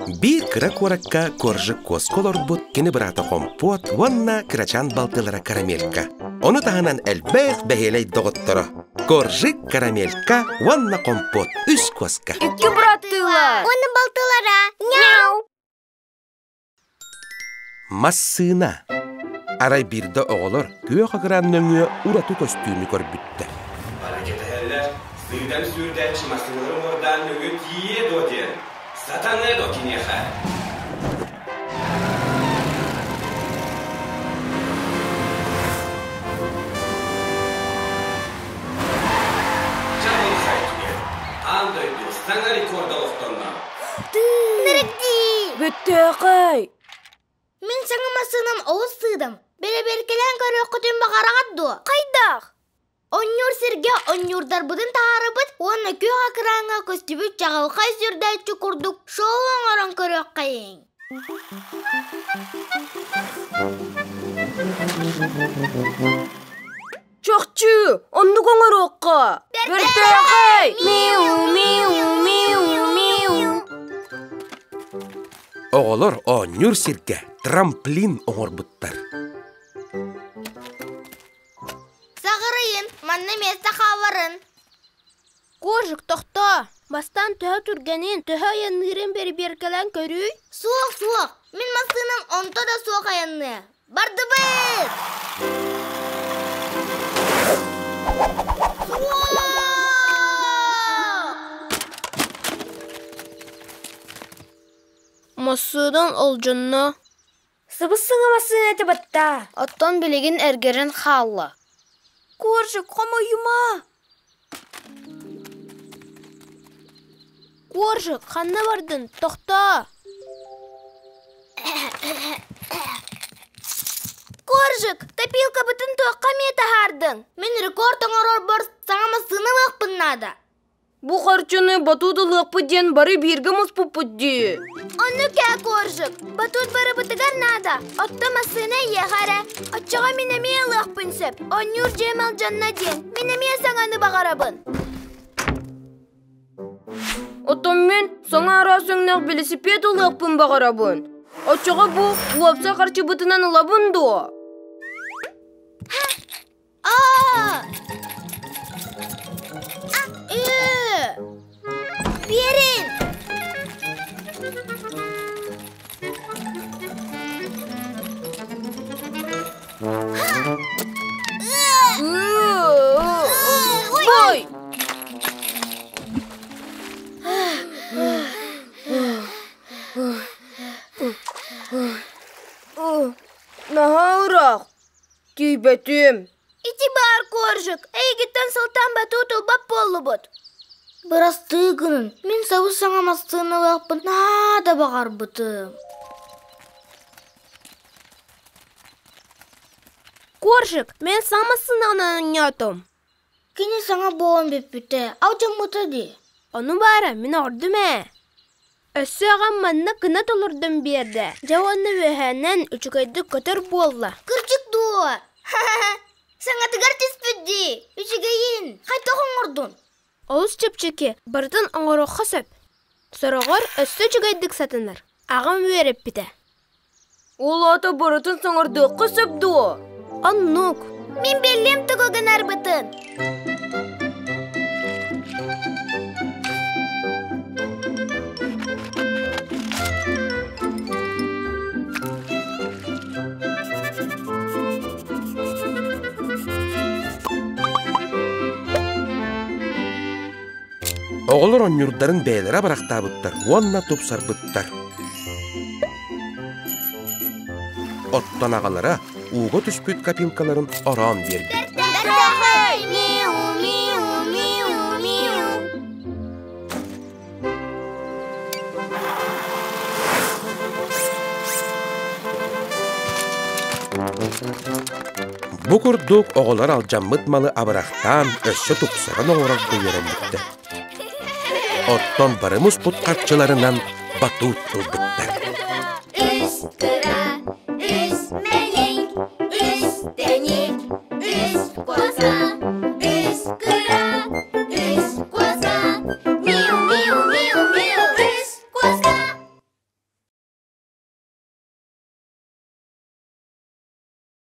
Биир кыра куоракка Коржик куоска олорбут кини быраата Хомпуот уонна кырачаан балтылара Карамелька. Ону таһынан элбэх бэһиэлэй доҕотторо Коржик, Карамелька уонна Хомпуот үс куоска. Икки быраттыылар. Уонна балтылара. Няу! Массыына. Арай биирдэ оҕолор күөх экран нөҥүө ураты көстүүнү көрбүттэр. Бары кэтэһэллэр, сыыдам сүүрдээччи массыыналары уҥуордаан нөҥүө тиийиэ дуо диэн, сатаныа дуо киниэхэ? Чаҕылхай түгэн, аан дойду саҥа рекорда олохтонно. Нырыкдии! Бүттээхэй! Мин саҥа массыынам олус сыыдам. Бэрэбиэркэлээн көрүөххүтүн баҕараҕыт дуо? Хайдах? Онньуур сиргэ онньуурдарбытын таһаарабыт уонна күөх экраҥҥа көстүбүт чаҕылхай сүрдээччи курдук шоу оҥорон көрүөххэйиҥ. Чахчы, оннук оҥоруохха! Бэртээхэй! Миу, миу, миу, миу. Оҕолор оонньуур сиргэ трамплин оҥорбуттар. Саҕырыйын, манна миэстэ хааларын. Коржик, тохтоо! Бастаан төһө түргэнин, төһө айанныырын бэрэбиэркэлээн көрүүй. Суох, суох! Мин массыынам онто да суох айанныа. Бардыбыт! Суох! Массыынан олдьонно. Сыбыс-сыҥа массыына этэ батта. Оттон билигин эргэрэн хаалла. Коржик, хомойума! Коржик, ханна бардын? Тохтоо! Коржик, топилкабытын туохха эмиэ таһаардыҥ? Мин рекорд оҥорорбор саҥа массыына ылыахпын наада. Бу харчыны батут ылыахпыт диэн бары бииргэ муспуппут дии. Оннук ээ, Коржик. Батут барыбытыгар наада. Оттон массыына эйиэхэ эрэ. Оччоҕо мин эмиэ ылыахпын сөп. Оонньуур дьиэм алдьанна диэн. Мин эмиэ саҥаны баҕарабын. Оттон мин саҥа араас өҥнөөх велосипед ылыахпын баҕарабын. Оччоҕо бу уопсай харчыбытынан ылабын дуо? А! А! Биэрин! Бой! Наһаа ыраах. Тиийбэтим. Ити баар коржик, эйигиттэн сылтаан батут ылбат буоллубут. Бырастыы гынын, мин сабыс-саҥа массыыналаахпын наһаа да баҕарбытым. Коржик, мин саҥа массыынанан оонньоотум. Кини саҥа буолан бүппүтэ, алдьаммыта дии. Ону баара мин оҕордум ээ. Өссө аҕам манна гына толордон биэрдэ. Дьэ уонна үөһээнэн үчүгэйдик көтөр буолла. Кырдьык дуо? Саҥатыгар түспүт дии. Үчүгэйин, хайдах оҥордун? Олус чэпчэки, барытын оҥоруохха сөп. Сороҕор өссө үчүгэйдик сатанар. Аҕам үөрэппитэ. Ол аата барытын саҥардыахха сөп дуо? Оннук. Мин биллим тугу гынарбытын. Оҕолор оонньуурдарын бэйэлэрэ абырахтаабыттар уонна тупсарбыттар. Оттон аҕалара ууга түспүт копилкаларын ороон биэрбит. Миу, миу, миу, миу. Бу курдук оҕолор алдьаммыт малы абырахтаан өссө тупсаран оҥорорго үөрэммиттэр. Оттон бары муспут харчыларынан батут ылбыттар.